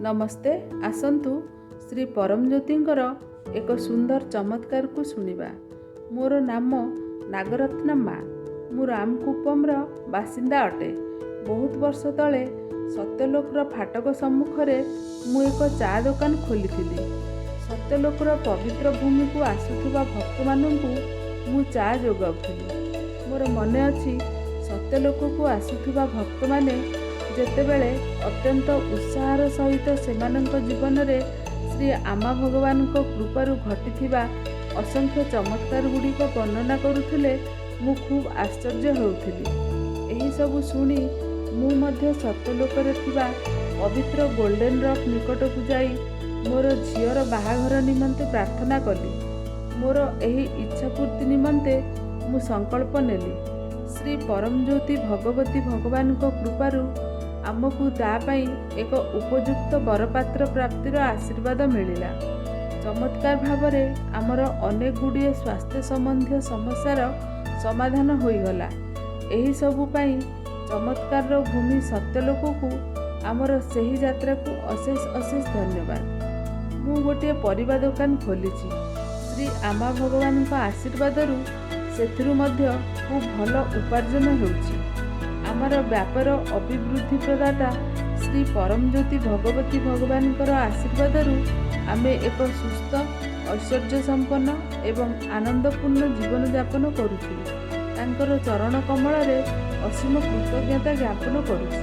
ନମସ୍ତେ। ଆସନ୍ତୁ ଶ୍ରୀ ପରମଜ୍ୟୋତିଙ୍କର ଏକ ସୁନ୍ଦର ଚମତ୍କାରକୁ ଶୁଣିବା। ମୋର ନାମ ନାଗରତ୍ନ ମା। ମୁଁ ରାମକୁପମର ବାସିନ୍ଦା ଅଟେ। ବହୁତ ବର୍ଷ ତଳେ ସତ୍ୟଲୋକର ଫାଟକ ସମ୍ମୁଖରେ ମୁଁ ଏକ ଚା ଦୋକାନ ଖୋଲିଥିଲି। ସତ୍ୟଲୋକର ପବିତ୍ର ଭୂମିକୁ ଆସୁଥିବା ଭକ୍ତମାନଙ୍କୁ ମୁଁ ଚା ଯୋଗାଉଥିଲି। ମୋର ମନେ ଅଛି, ସତ୍ୟଲୋକକୁ ଆସୁଥିବା ଭକ୍ତମାନେ ଯେତେବେଳେ ଅତ୍ୟନ୍ତ ଉତ୍ସାହର ସହିତ ସେମାନଙ୍କ ଜୀବନରେ ଶ୍ରୀ ଆମା ଭଗବାନଙ୍କ କୃପାରୁ ଘଟିଥିବା ଅସଂଖ୍ୟ ଚମତ୍କାର ଗୁଡ଼ିକ ବର୍ଣ୍ଣନା କରୁଥିଲେ, ମୁଁ ଖୁବ୍ ଆଶ୍ଚର୍ଯ୍ୟ ହେଉଥିଲି। ଏହିସବୁ ଶୁଣି ମୁଁ ମଧ୍ୟ ସତ୍ୟଲୋକରେ ଥିବା ପବିତ୍ର ଗୋଲ୍ଡେନ୍ ରକ୍ ନିକଟକୁ ଯାଇ ମୋର ଝିଅର ବାହାଘର ନିମନ୍ତେ ପ୍ରାର୍ଥନା କଲି। ମୋର ଏହି ଇଚ୍ଛା ପୂର୍ତ୍ତି ନିମନ୍ତେ ମୁଁ ସଂକଳ୍ପ ନେଲି। ଶ୍ରୀ ପରମଜ୍ୟୋତି ଭଗବତୀ ଭଗବାନଙ୍କ କୃପାରୁ ଆମକୁ ତା ପାଇଁ ଏକ ଉପଯୁକ୍ତ ବରପାତ୍ର ପ୍ରାପ୍ତିର ଆଶୀର୍ବାଦ ମିଳିଲା। ଚମତ୍କାର ଭାବରେ ଆମର ଅନେକ ଗୁଡ଼ିଏ ସ୍ୱାସ୍ଥ୍ୟ ସମ୍ବନ୍ଧୀୟ ସମସ୍ୟାର ସମାଧାନ ହୋଇଗଲା। ଏହିସବୁ ପାଇଁ ଚମତ୍କାରର ଭୂମି ସତ୍ୟଲୋକକୁ ଆମର ସେହି ଯାତ୍ରାକୁ ଅଶେଷ ଅଶେଷ ଧନ୍ୟବାଦ। ମୁଁ ଗୋଟିଏ ପରିବା ଦୋକାନ ଖୋଲିଛି। ଶ୍ରୀ ଆମା ଭଗବାନଙ୍କ ଆଶୀର୍ବାଦରୁ ସେଥିରୁ ମଧ୍ୟ ଖୁବ୍ ଭଲ ଉପାର୍ଜନ ହେଉଛି। ଆମର ବ୍ୟାପାର ଅଭିବୃଦ୍ଧି ପ୍ରଦାତା ଶ୍ରୀ ପରମଜ୍ୟୋତି ଭଗବତୀ ଭଗବାନଙ୍କର ଆଶୀର୍ବାଦରୁ ଆମେ ଏକ ସୁସ୍ଥ, ଐଶ୍ୱର୍ଯ୍ୟ ସମ୍ପନ୍ନ ଏବଂ ଆନନ୍ଦପୂର୍ଣ୍ଣ ଜୀବନଯାପନ କରୁଛୁ। ତାଙ୍କର ଚରଣ କମଳରେ ଅସୀମ କୃତଜ୍ଞତା ଜ୍ଞାପନ କରୁଛି।